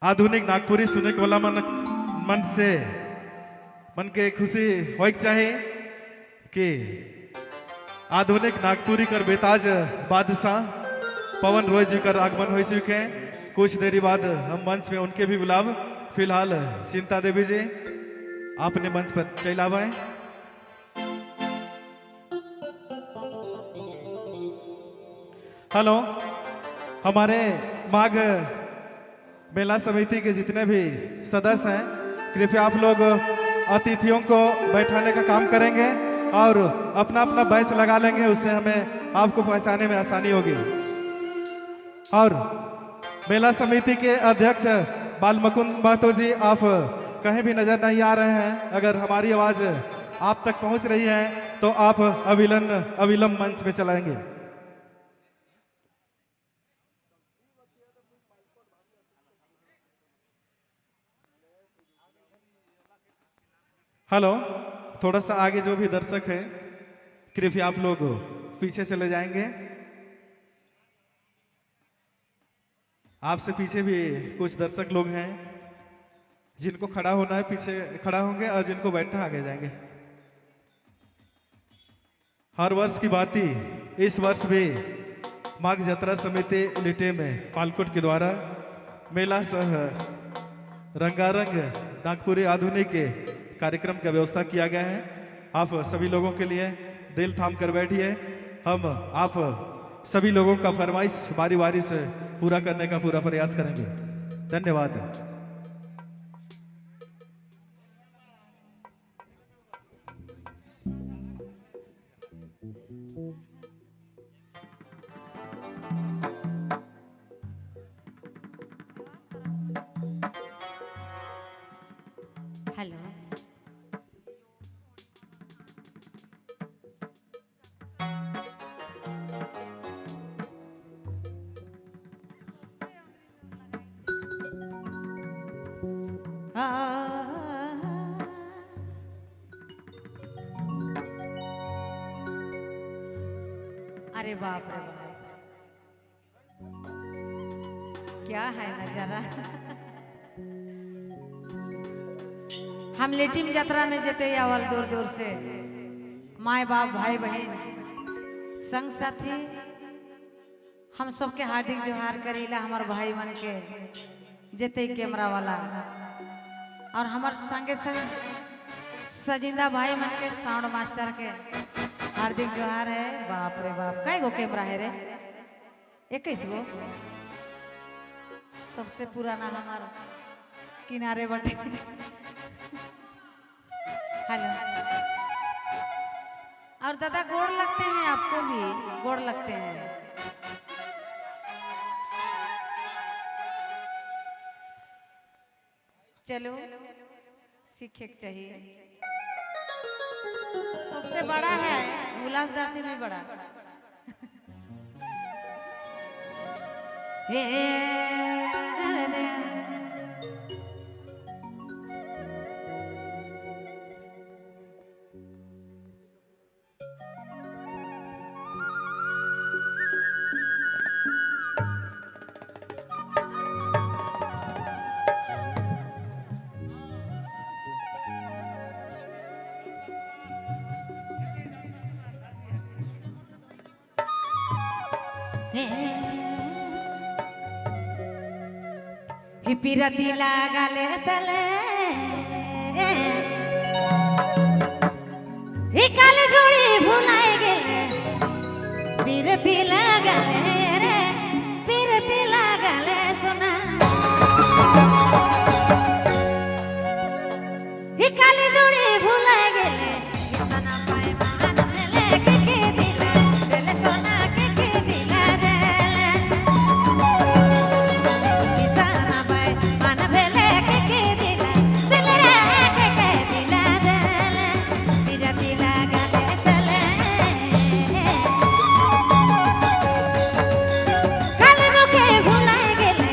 आधुनिक नागपुरी सुने के वाला मन मन से मन के खुशी होइक चाहे कि आधुनिक नागपुरी कर बेताज बादशाह पवन रॉय जी कर आगमन हो चुके हैं। कुछ देरी बाद हम मंच में उनके भी बुलाब। फिलहाल चिंता देवी जी आपने मंच पर चलावाए। हेलो, हमारे माघ मेला समिति के जितने भी सदस्य हैं, कृपया आप लोग अतिथियों को बैठाने का काम करेंगे और अपना अपना बैच लगा लेंगे, उससे हमें आपको पहचाने में आसानी होगी। और मेला समिति के अध्यक्ष बालमुकुंद महतो जी, आप कहीं भी नजर नहीं आ रहे हैं। अगर हमारी आवाज़ आप तक पहुंच रही है तो आप अविलंब अविलंब मंच में चलाएंगे। हेलो, थोड़ा सा आगे जो भी दर्शक हैं, कृपया आप लोग पीछे चले जाएंगे। आपसे पीछे भी कुछ दर्शक लोग हैं, जिनको खड़ा होना है पीछे खड़ा होंगे और जिनको बैठना आगे जाएंगे। हर वर्ष की भांति इस वर्ष भी माघ जत्रा समिति लिटे में पालकोट के द्वारा मेला सह रंगारंग नागपुरी आधुनिक कार्यक्रम का व्यवस्था किया गया है। आप सभी लोगों के लिए दिल थाम कर बैठिए, हम आप सभी लोगों का फरमाइश बारी बारी से पूरा करने का पूरा प्रयास करेंगे। धन्यवाद। हेलो। अरे बाप रे बाप, क्या है नजारा! हम लेटिम यात्रा में जेते आवल दूर दूर से माए बाप, भाई बहन, संग साथी, हम सबके हार्दिक जोहार करीला। हमार भाई मन के जेते कैमरा वाला और हमार संगे संग सजिंदा भाई मन के, साउंड मास्टर के हार्दिक जोहार है। बाप रे बाप, कई गो कैमरा है रे? 21 गो। सबसे पुराना हमारा किनारे बटे। हेलो। और दादा, गोड़ लगते हैं, आपको भी गोड़ लगते हैं। चलो, सीखे के चाहिए। सबसे बड़ा है, हुलास दासी भी बड़ा। हे हृदय। ही पिरती लागले तले, ही काल जोड़ी भुलाए गेले। पिरती लागले रे, पिरती लागले सोना। ही काल जोड़ी भुलाए गेले। सोना पाए मान भेले, के के दिला देले? सोना के के दिला देले? किसाना बाई मन भेले, के के दिला देले रे? के के दिला देले? पिरती लागले तले, काल मुखे भुलाए गेले।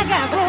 लगाबो।